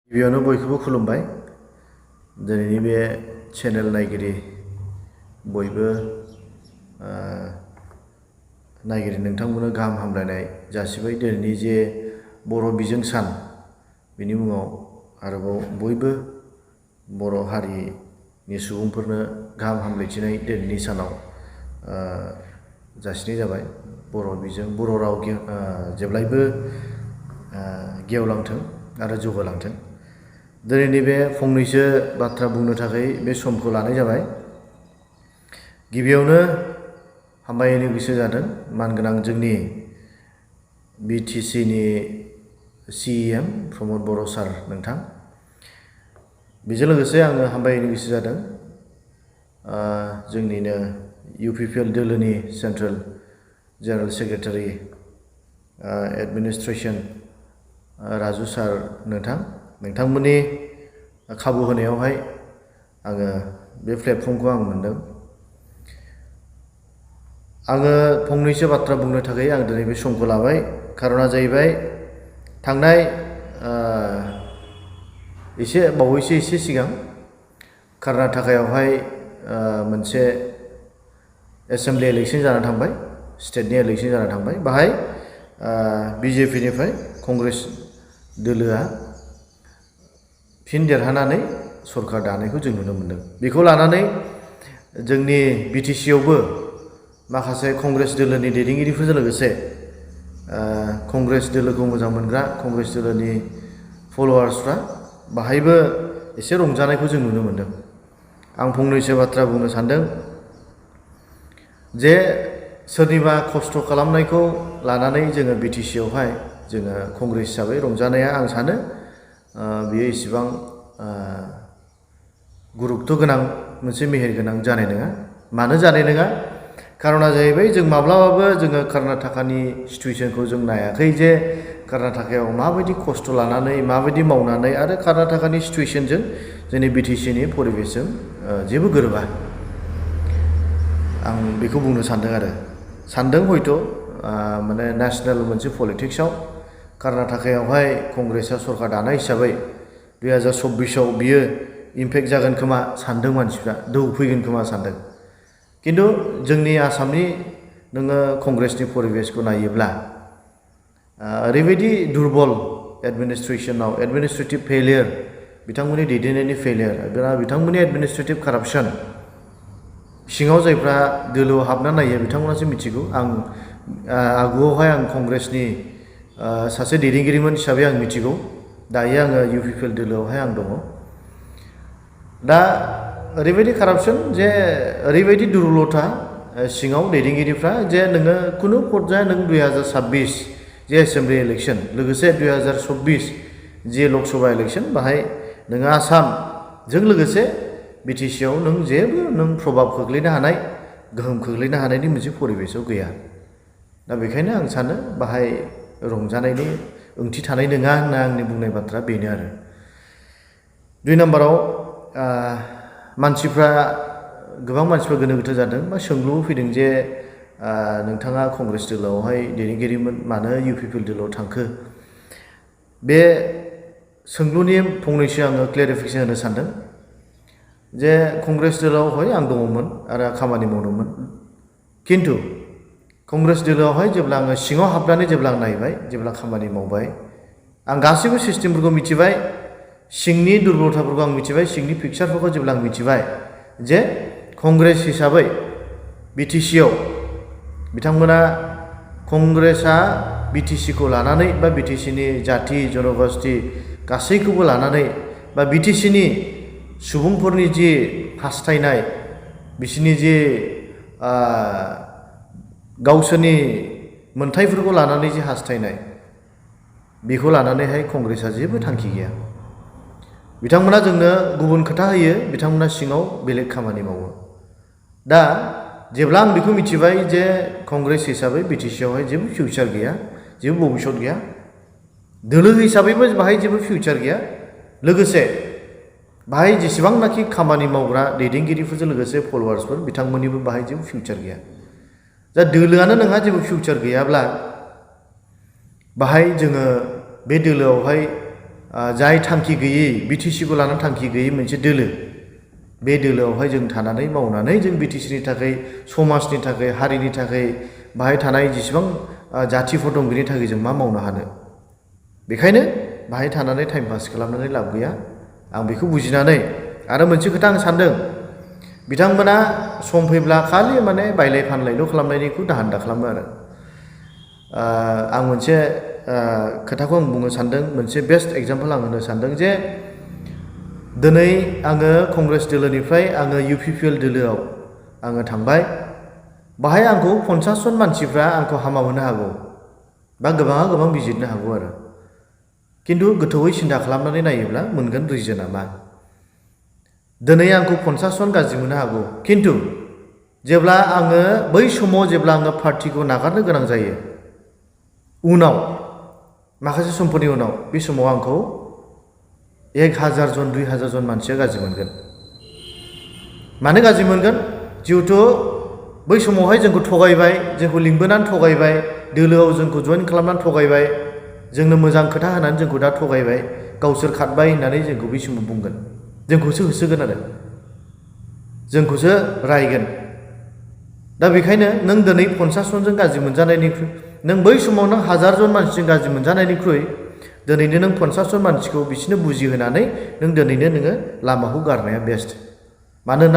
गिबियावनो बयखौबो खुलुमबाय। दिनैनि बे चेनेल नायगिरि बयबो नायगिरि नोंथांमोननो गाहाम हामलायनाय जासिबाय। दिनैनि जे बर' बिजों सान बेनि मुङाव आरोबाव बयबो बर' हारिनि सुबुंफोरनो गाहाम हामलायथिनाय दिनैनि सानाव जासिनाय जाबाय। बर' बिजों बर' राव जेब्लायबो गेवलांथों आरो जौगालांथों। दिनैनि बे फंनैसो बाथ्रा बुंनो थाखाय बे समखौ लानाय जाबाय। गिबियावनो हामबायनो गोसो जादों मानगोनां जोंनि BTCनि CEM प्रमद बर' सार नोंथां। बेजों लोगोसे आङो हामबायनो गोसो जादों जोंनिनो UPPL दोलोनि central general secretary administration Raju sir नोंथांमोननि खाबु होनायावहाय आङो बे प्लेटफर्मखौ आं मोनदों। आङो फंनैसो बाथ्रा बुंनो थाखाय आं दिनै बे समखौ लाबाय। खारना जाहैबाय थांनाय बावैसो एसे सिगां कर्नाटकायावहाय मोनसे एसेम्बलि इलेक्सन जाना थांबाय, स्टेटनि इलेक्सन जाना थांबाय। बाहाय BJPनिफ्राय कंग्रेस दोलोआ फिन देरहानानै सरकार दानायखौ जों नुनो मोनदों। बेखौ लानानै जोंनि BTCआवबो माखासे कंग्रेस दोलोनि दैदेनगिरिफोरजों लोगोसे कंग्रेस दोलोखौ मोजां मोनग्रा कंग्रेस दोलोनि फलोवार्सफ्रा बाहायबो एसे रंजानायखौ जों नुनो मोनदों। आं फंनैसो बाथ्रा बुंनो सानदों जे सोरनिबा खस्थ' खालामनायखौ लानानै जोङो BTCआवहाय जोङो कंग्रेस हिसाबै रंजानाया आं सानो बेयो इसेबां गुरुत्व गोनां मोनसे मेहेर गोनां जानाय नङा। मानो जानाय नङा? खारना जाहैबाय जों माब्लाबाबो जोङो कर्नाटकानि सिटुवेसनखौ जों नायाखै जे कर्नाटकायाव माबायदि खस्थ' लानानै माबायदि मावनानै आरो कर्नाटकानि सिटुवेसनजों जोंनि BTCनि परिबेसजों जेबो गोरोबा। आं बेखौ बुंनो सानदों हयथ' माने नेसनेल मोनसे पलिटिक्सआव कर्नाटकायावहाय कंग्रेसआ सरकार दानाय हिसाबै 2024आव बियो इम्पेक्ट जागोन खोमा सानदों मानसिफ्रा, दोहौ फैगोन खोमा सानदों। किन्तु जोंनि आसामनि नोङो कंग्रेसनि परिबेसखौ नायोब्ला ओरैबायदि दुरबल एडमिनिस्ट्रेसनाव एडमिनिस्ट्रेटिभ फेलियर, बिथांमोननि दैदेननायनि फेलियर, बिथांमोननि एडमिनिस्ट्रेटिभ कारापसन, सिङाव जायफ्रा दोलोआव हाबना नायो बिथांमोनासो मिथिगौ। आगुआवहाय आं कंग्रेसनि सासे दैदेनगिरिमोन हिसाबै आं मिथिगौ। दायो आङो UPPL दोलोआवहाय आं दङ। दा ओरैबायदि कारापसन जे ओरैबायदि दुरबलथा सिङाव दैदेनगिरिफ्रा जे नोङो खुनु पर्याय नों 2026 जे एसेम्बलि इलेक्सन लोगोसे 2024 जे लकसभा इलेक्सन बाहाय नोङो आसामजों लोगोसे BTCआव नों जेबो प्रभाब खोख्लैनो हानाय, गोहोम खोख्लैनो हानायनि मोनसे परिबेसाव गैया। दा बेखायनो आं सानो बाहाय रंजानायनि ओंथि थानाय नङा होनना आंनि बुंनाय बाथ्रा बेनो आरो। 2 नाम्बाराव गोबां मानसिफ्रा गोनो गोथो जादों बा सोंलुबो फैदों जे नोंथाङा कंग्रेस दोलोआवहाय दैदेनगिरिमोन मानो UPPL दोलोआव थांखो? बे सोंलुनि फंनैसो आङो क्लेरिफिकेसन होनो सानदों जे कंग्रेस दोलोआवहाय आं दङमोन आरो खामानि मावदोंमोन। किन्तु कंग्रेस दोलोआवहाय जेब्ला आङो सिङाव हाबनानै जेब्ला आं नायबाय, जेब्ला खामानि मावबाय, आं गासैबो सिस्टेमफोरखौ मिथिबाय, सिंनि दुर्बलताफोरखौ आं मिथिबाय, सिंनि पिक्सारफोरखौ जेब्ला आं मिथिबाय जे कंग्रेस हिसाबै BTCआव बिथांमोना कंग्रेसआ BTCखौ लानानै बा BTCनि जाथि जनगोष्ठी गासैखौबो लानानै बा BTCनि सुबुंफोरनि जि हास्थायनाय, बिसोरनि जे गावसोरनि मोन्थाइफोरखौ लानानै जे हास्थायनाय, बेखौ लानानैहाय कंग्रेसआ जेबो थांखि गैया। बिथांमोना जोंनो गुबुन खोथा होयो, बिथांमोना सिङाव बेलेग खामानि मावो। दा जेब्ला आं बेखौ मिथिबाय जे कंग्रेस हिसाबै BTCआवहाय जेबो फिउचार गैया, जेबो भबिष्यत गैया, दोलो हिसाबैबो बाहाय जेबो फिउचार गैया, लोगोसे बाहाय जेसेबांनाखि खामानि मावग्रा दैदेनगिरिफोरजों लोगोसे फलोवार्सफोर बिथांमोननिबो बाहाय जेबो फिउचार गैया। दा दोलोआनो नोंहा जेबो फिउचार गैयाब्ला बाहाय जोङो बे दोलोआवहाय जाय थांखि गैयै बिटिसिखौ लानानै थांखि गैयै मोनसे दोलो बे दोलोआवहाय जों थानानै मावनानै जों बिटिसिनि थाखाय समाजनि थाखाय हारिनि थाखाय बाहाय थानाय जेसेबां जाथिफोर दं बेनि थाखाय जों मा मावनो हानो बेखायनो बाहाय थानानै टाइम पास खालामनानै लाब गैया आं बेखौ बुजिनानै आरो मोनसे खोथा आं सानदों बिथांमोना सम फैब्ला खालि माने बायलाय फानलायल' खालामनायनिखौ दाहान्दा खालामो आरो आं मोनसे खोथाखौ आं बुंनो सानदों मोनसे बेस्ट एग्जाम्पल आं होनो सानदों जे दिनै आङो कंग्रेस दोलोनिफ्राय आङो UPPL दोलोआव आङो थांबाय बाहाय आंखौ 50 जन मानसिफ्रा आंखौ हामा मोननो हागौ बा गोबाङा गोबां बिजिरनो हागौ आरो किन्तु गोथौयै सिन्था खालामनानै नायोब्ला मोनगोन रिजोना मा दिनै आंखौ 50 जन गाज्रि मोननो हागौ किन्तु जेब्ला आङो बै समाव जेब्ला आङो पार्टिखौ नागारनो गोनां जायो उनाव माखासे समफोरनि उनाव बे समाव आंखौ 1000 जन 2000 जन मानसिया गाज्रि मोनगोन मानो गाज्रि मोनगोन जिहेतु बै समावहाय जोंखौ थगायबाय जोंखौ लिंबोनानै थगायबाय दोलोआव जोंखौ जइन खालामनानै थगायबाय जोंनो मोजां खोथा होनानै जोंखौ दा थगायबाय गावसोर खारबाय होननानै जोंखौ बै समाव बुंगोन जोंखौसो होसोगोन आरो जोंखौसो रायगोन दा बेखायनो नों दिनै 50 जनजों गाज्रि मोनजानायनिख्रुइ नों बै समाव नों 1000 जन मानसिजों गाज्रि मोनजानायनिख्रुइ दिनैनो नों 50 जन मानसिखौ बिसोरनो बुजिहोनानै नों दिनैनो नोङो लामाखौ गारनाया बेस्ट मानोना